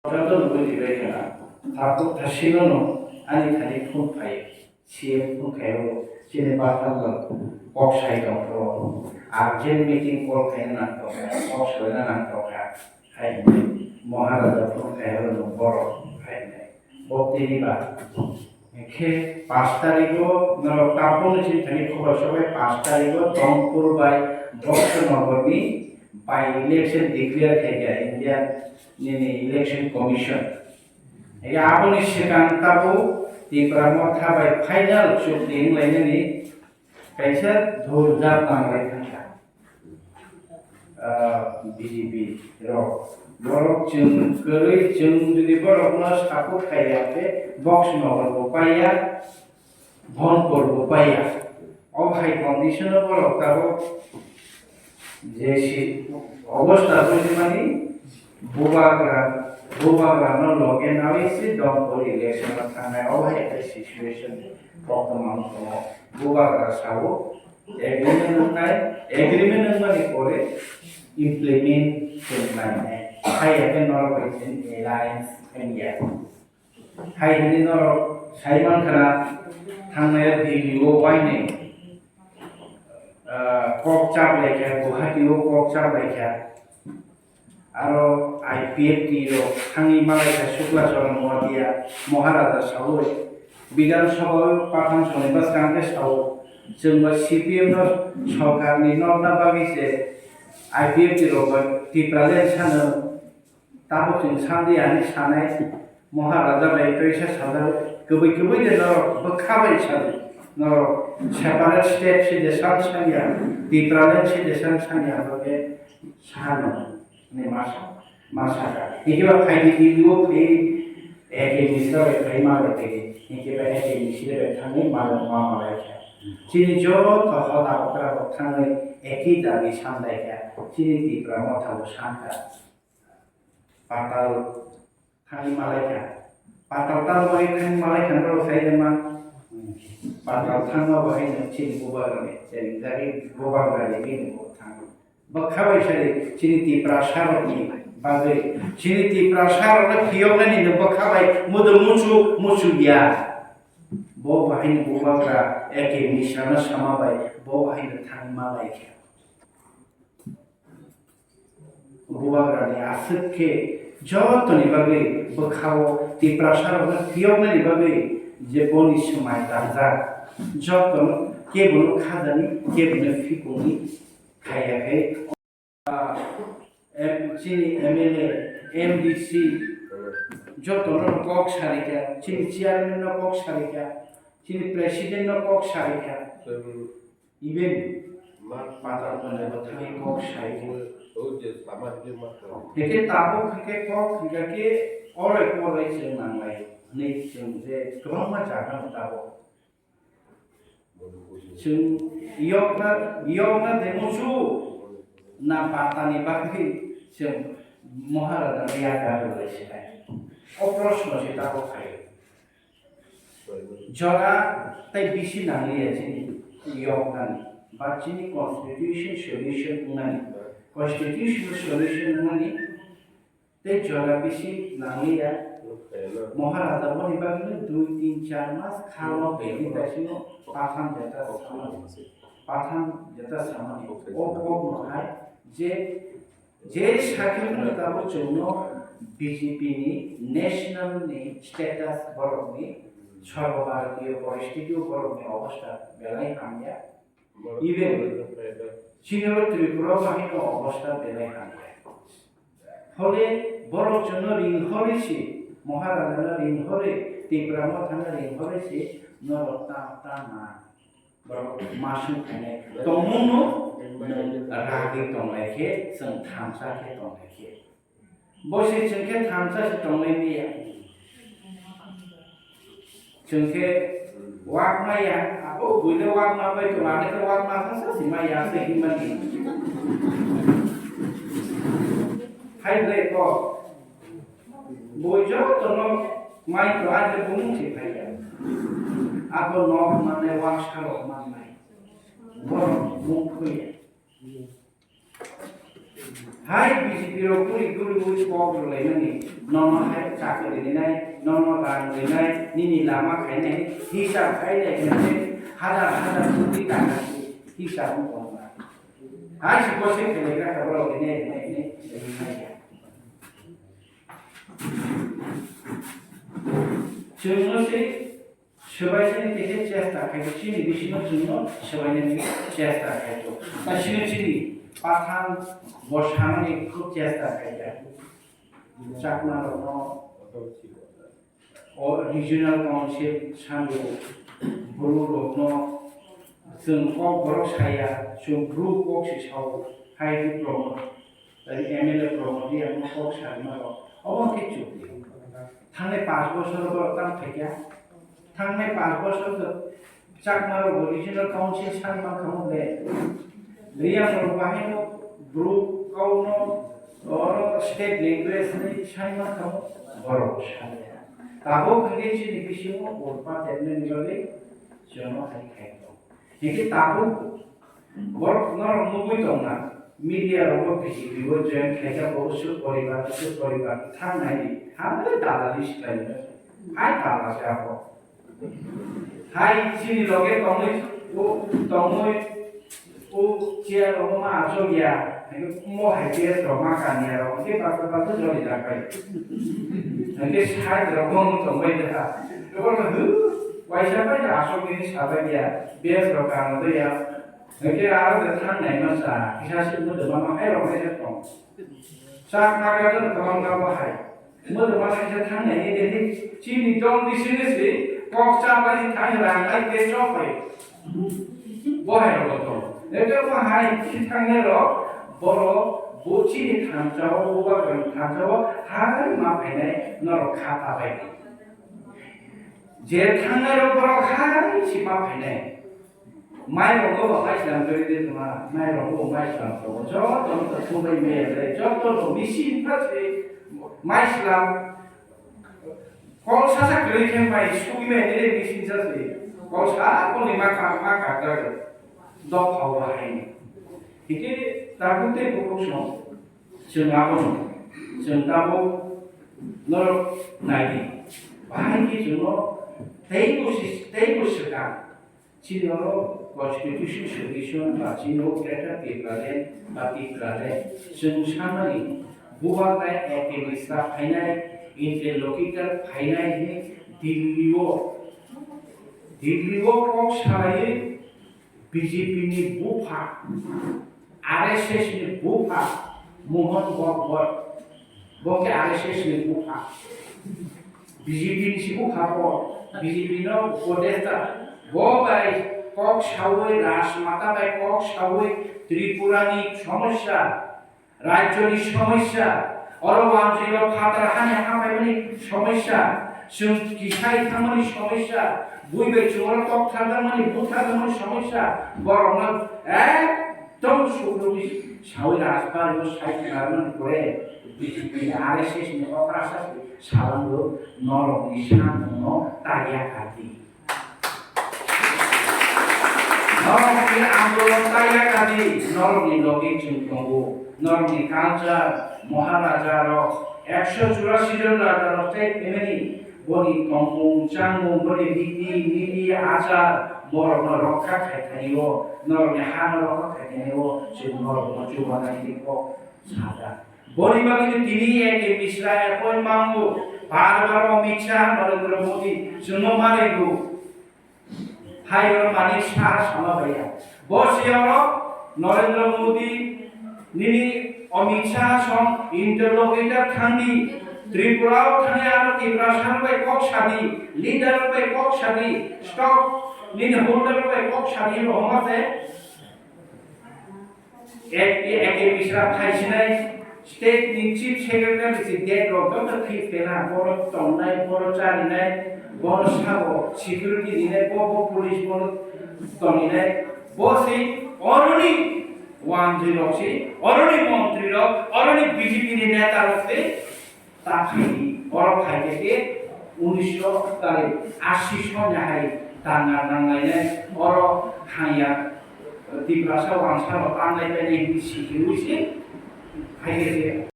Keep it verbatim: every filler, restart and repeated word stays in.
Oro to nugwi ribai kha. Takhuk thasino no ani thani phone phai. C M phone khai o chini Patharlal kok sai tong kho. Urgent meeting call khaina nang tong kha. Kok soina nang tong kha. Hai Maharaja phone khai o no borok hai. Bo tini ba. Khe pash tarikh o norok tabukni sini thani khobor sobai pash tarikh o Dongpur bai Boksonogor ni by election declare khai kha India nini election commission. Ega aboni swkang tabuk Tipra Motha bai final chukti wnglainani kaisa dhurjat nanglai thangkha. Ah, B J P rok. Borok chwng kwrwi, chwng jodi borokno support khaiya khe Boksonogor bo paiya, Dhonpur bo paiya. O hai condition o borok tabuk je si obostha buji mani bubagra, bubagra no loge nawi si Dhonpur election o thangnai. O hai hai situation koktwma wng tongo. Bubagra sao agreement wngnai, agreement wngmani pore implement khe wngnai. Hai hai khe norok bai chini alliance wngya. Hai hwnwi norok sai mankha na, thangnai Delhi o wainwi, ah, kok chaplaikha, Guwahati o kok chaplaikha. Aro I P F T rok thangwi malaikha Shukla Charan Noatia, Maharaja saui, Bidhan Sabha o Pathan Soni bwskang khe sao, chwng ba C P M no sorkar ni nokna bagwi se I P F T rok ba Tipraland sano. Tabuk chwng sandi ani sanai, Maharaja bai tei sa sajak, kwbwi kwbwi de norok bwkha bai sadi, norok separate state si de san sanya, Tipraland si de san sanya, abo khe sano, ni masa, masa ka. Hingke ba phaidi di o phi, eke misra bai phai ma bai tege, hingke ba eke misra bai thangwi ma ma ma bai kha. Chini joto hoda okra rok thangwi eki dabi san bai kha, chini Tipra Motha bo san kha. Patal thangwi malaikha. Patal talbai thangwi malaikha norok sai de ma. Patal thangma bo haino chini bubagrani, chini jagwi bubagrani bini bo thang. Bwkha bai sai chini Tiprasa rokni bagwi, chini Tiprasa rokno phiyoknani no bwkha bai mudu muchu muchu ya. Bo bo haino bubagra eke misrano sama bai bo bo haino thangwi malaikha. Bubagrani aswk khe jotoni bagwi bwkhao Tiprasarokno phiyoknani bagwi je boni swmai tangjak, jotono kebono khajani, kebono phikungni khaiya khe, ah, em-, chini M L A, M D C, jotono kok sarikha, chini chairman no kok sarikha, chini president no kok sarikha. Even ma patal mane bo thangwi kok sai. O je sama je ma to. Heke tabuk heke kok hingka khe orai porai chwng nanglai. Hwnwi chwng je kwbangma jaga no tabuk. Chwng yokna, yokna de musu na patani bagwi chwng Maharaja no yakar rwlai sinai. O proshno se tabuk khai. Jora tei bisi nangliya chini yoknani, ba chini constitution solution wngnani, constitutional solution wngnani tei jora bisi nangliya. Maharaja boni bagwi dui tin char mas khalno bini bisingo patham jeta samani, patham jeta samani. O kokno hai je Je sakhe wngkha tabuk chwngno B J P ni national ni status borokni, Sarbo Bharatiyo poristiti o borokni obostha belai hamya. Even chini oro Tripura o bahai no obostha belai hamya. Hole borok chwngno ringhorwi se, Maharaja no ringhorwi, Tipra Motha no ringhorwi se norok ta ta na. Borok masuk khainai tongmungno ragwi tonglai khe, chwng thansa khe tonglai khe. Bo se chwng khe thansa se tonglai maya. Chwng khe wak maya, abo buino wak ma bai tongo, ane khe wak ma sa sa si maya se himani. Hai ble ko. Bo jotono mai to ate bumung se phaiya. Abo nok mannai, wak sarok mannai. Borok mung khuya. Hai B J P rok kuri kuri ui kok rwlaimani, nono hai chakri rinai, nono rang rinai, nini lama khainai, hisab khainai hwnwi hajar hajar koti taka hisab wng tongma. Hai si kosi khainai kha borok rinai rinai rinai rinai ya. Chwngno se swbainani khe chesta khai, chini bisingo chwngno swbainani chesta khai to. Ta sino chini Pathan bo sanani khub chesta khai ya. Chakma rokno o regional council sango, Bru rokno chwng kok borok saya, chwng Bru kok se sao, hai di promo. Tei M L A promo di ang kok sa ma rok. Obo khe chukli. Thangnai panch bosor borok tang phaikha. Thangnai panch bosor to Chakma rok bo regional council sai mankha mo le. Riyang rok bahai no Bru kau no oro state language ni sai mankha mo borok sa le. Tabuk hwnkhe chini bisingo ulpa tepnani bagwi jono hai khai tong. Hingke tabuk borok norok nugui tongna, media rogo B J P o join khaikha bo usuk poribar, usuk poribar thang nai di. Hamle dalali siklai no. Hai dala se abo. Hai chini loge tongwi, o tongwi, o chair rogo ma achok ya. Hingke mo hai chair rok ma kanya rok. Hingke baksa baksa joli dakai. Hingke side rogo mo tongbai da. Rogo no hu, waisa bai asok ni sabai ya. Bes rok kang do ya. Hingke aro de thang nai ma sa, kisa se mo de ma ma hai rok nai se tong. Sa na ga de tong ga ba hai. Mo de ma nai se thang nai de de. Chini tong di sini si, kok sa ba ni thang ra nai de chok hai. Bo hai rok tong. Hingke mo hai si thang nai rok, boro, bo chini thang chao, bo ba thang chao, hai ma phai nai, norok kha ta bai. Je thang nai rok borok hai si ma phai nai. Mai rok bo mai slam kari de tuma, mai rok bo mai slam to. Joto no to subai me le, joto no machine ta se mai slam. Kol sasa kari khe mai sui me le machine sa se. Kol sa ko ni ma ka, ma ka ta. Dok hau ba hai. Hike ta bu te bu ko so. Chwng abono, chwng tabuk norok nai di. Bahai khe chwngno teibo si-, teibo swkang. Chini oro constitution solution ba chini o Greater Tipraland ba Tipraland. Chwng sanmani bubagra A K Mishra phainai, interlocutor phainai hwnwi Delhi o, Delhi o kok salaiwi B J P ni bupha, R S S ni bupha, Mohan Bhagwat, bo khe R S S ni bupha. B J P ni si bupha bo, B J P no upodesta, bo bai kok saui, Rajmata bai kok saui, Tripura ni somosya, Rajyoni somosya, oro wanjwiro phatar hani hapaimani somosya, chwng kisai thangmani somosya, bui bai chwngno tok thangjakmani, butharjakmani somosya, borokno ekdom suknwi saui rajbari o sai kharmani pore B J P R S S ni okrasa salango norokni samungno taiya khardi. Norokni andolon taiya kadi, norokni logi chwng tongo. Norokni culture, Maharaja rok, ekso churasi jon raja rok tei family, boni tongmung, changmung, boni riti, niti, achar, borokno rokha khai thani o, norokni hano rokha khai thani o, chwng norokno chubanai tei kok sajak. Boni bagwino tini A K Mishra appoint mango, bar bar Amit Shah, Narendra Modi, chwngno ma rwgo. Hai oro mani sa sama baiya. Bo se oro Narendra Modi nini Amit Shah song interlocutor thangdi. Tripura o thangya aro Tiprasa bai kok sadi, leader bai kok sadi, stock nini holder bai kok sadi, rohoma se. Ek, ek, ek Mishra phaisinai, state ni chief secretary si date rok joto fix kena, bono tongnai, bono charinai, bono sabo security rinai, bo, bo police bono tongninai, bo si oroni wanjwi rok si, oroni montri rok, oroni B J P ni neta rok si, Ta phaidi, oro phaikhe khe unisho tari ashi soni hai danga nanglainai, oro hanya Tiprasa wansano tanglai painai hinwi sikhiwi se Hai khe